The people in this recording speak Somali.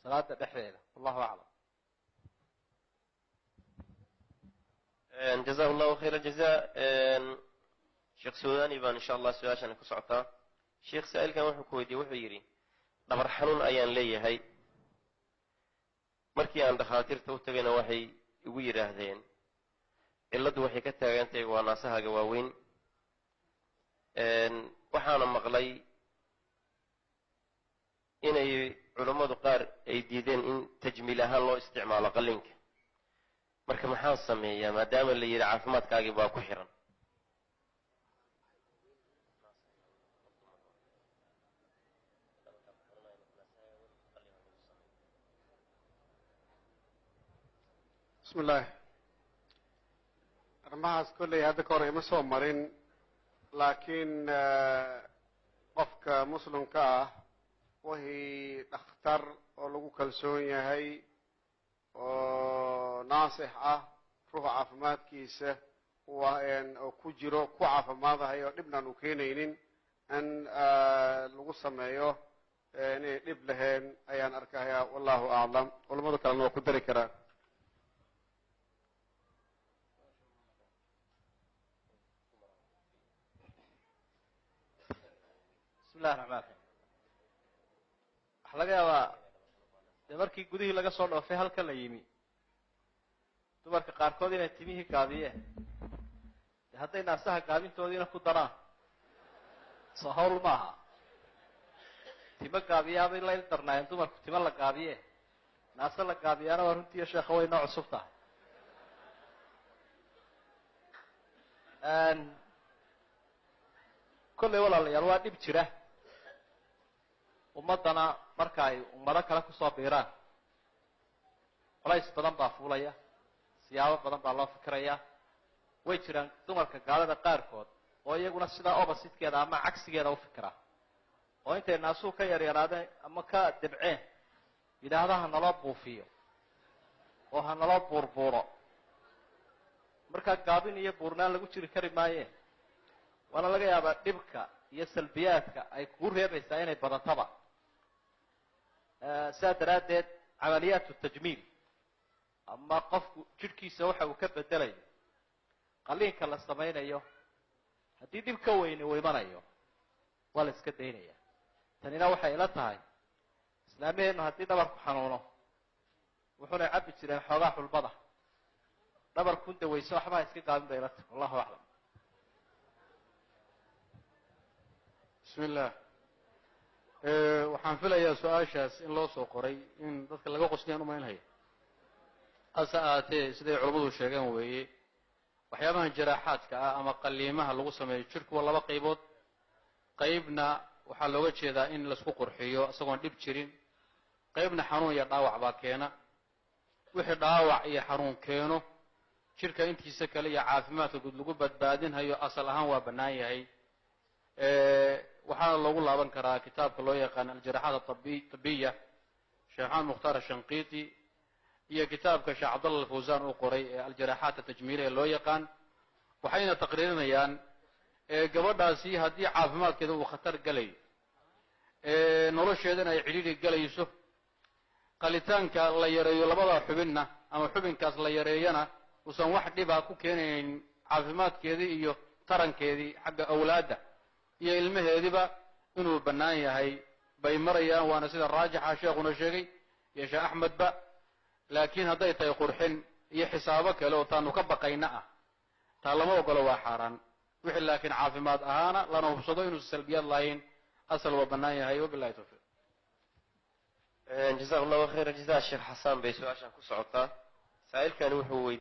Salaada dhexdeeda. Wallahu aclam. Jazahu llahu khayr aljaza. Sheekh Suudani baan insha Allah su-aashan ku socotaa. Sheekh, saa'ilkan wuxuu ku weydiiyey, wuxuu yidhi: dhabar xanuun ayaan leeyahay, markii aan dhakhaatiirta u tagayna waxay igu yidhaahdeen cilladdu waxay ka taagantahay waa naasahaaga waaweyn. Waxaana maqlay inay culammadu qaar ay diideen in tajmiil ahaan loo isticmaalo qalliinka. Marka maxaan sameeyaa, maadaama la yidhi caafimaadkaagii baa ku xiran? Bismi illaahi. Arrimahaas kolley hadda ka hor ima soo marin, laakiin qofka muslimka ah wixii dhakhtar oo lagu kalsoon yahay oo naasix ah, ruuxa caafimaadkiisa oo ku jiro, ku caafimaadahay oo dhibnaan u keenaynin, in lagu sameeyo inay dhib lahayn ayaan arkayaa. Wallahu aclam. Culamada kalena waa ku dari karaa. Bismi illahi raxmaan raxiim. Waxaa laga yaabaa dee markii gudihii laga soo dhoofay halkan la yimi, dumarka qaarkood inay timihii gaabiyeen. Dee hadday naasaha gaabintoodiina ku daraan, soo hawl maaha. Timo gaabiyaabay la darnaayeen dumarku, timo la gaabiye, naase la gaabiyaana waa runtiiyo sheekha way noo cusub tahay. Kollay walaalayaal, waa dhib jira. Ummaddana marka ay ummado kale kusoo biiraan, culays badan baa fuulaya, siyaabo badan baa loo fikirayaa. Way jiraan dumarka gaalada qaarkood oo iyaguna sidaa oppositekeeda ama cagsigeeda ufikira, oo intay naasuhu ka yaryaraadeen ama ka debceen yidhaahda ha naloo buufiyo oo ha naloo buurbuuro. Markaa gaabin iyo buurnaan lagu jiri kari maaye. Waana laga yaabaa dhibka iyo salbiyaadka ay kugu reebaysaa inay badataba. Sidaa daraaddeed camaliyaat tajmiil ama qofku jidhkiisa waxa uu ka bedelayo, qaliinka la samaynayo, haddii dhib ka weyni uu imanayo, waa la iska daynaya. Tanina waxay ila tahay islaamaheennu haddii dhabarku xanuuno wuxuunay cabbi jireen xoogaa xulbada, dhabarkun daweyso, waxba ha iska gaabin bay ila tahay. Wallahu aclam. Bismi illah. Waxaan filayaa su-aashaas in loo soo qoray in dadka laga qosliyaan umaynhaya. Hase ahaatee, siday culammadu sheegeen weeye, waxyaabahan jaraaxaadka ah ama qaliimaha lagu sameeyo jidhku waa laba qaybood. Qaybna waxaa looga jeedaa in laisku qurxiyo isagoon dhib jirin, qaybna xanuun iyo dhaawac baa keena. Wixii dhaawac iyo xanuun keeno jidhka intiisa kale iyo caafimaadka guud lagu badbaadinhayo, asal ahaan waa bannaan yahay. Waxaana loogu laaban karaa kitaabka loo yaqaano Aljaraaxaat Atabiya, Sheekh Maxamed Mukhtaar Ashanqiiti, iyo kitaabka Sheekh Cabdallah Alfawsaan uu qoray ee Aljaraaxaat Atajmiiliya loo yaqaan. Waxayna taqriirinayaan gabadhaasi haddii caafimaadkeeda uu khatar galayo, nolosheedana ay cidhiidhi galayso, qalitaanka la yareeyo labada xubinna ama xubinkaas la yareeyana uusan wax dhiba ku keenayn caafimaadkeedii iyo tarankeedii xagga awlaadda iyo ilmaheediba, inuu bannaan yahay bay marayaan. Waana sida raajixa sheekhuna sheegay iyo Sheekh Axmedba. Laakiin hadday tahay qurxin iyo xisaabo kale oo taanu ka baqayna ah, taa lama ogolo, waa xaaraan. Wixii laakiin caafimaad ahaana lana hubsado inuusan salbiyaad lahayn, asal waa bannaan yahay. Wabillahi tawfiiq. Jazahu llahu khayra jaza. Sheekh Xasan bay su-aashan ku socotaa. Saa'ilkani wuxuu wey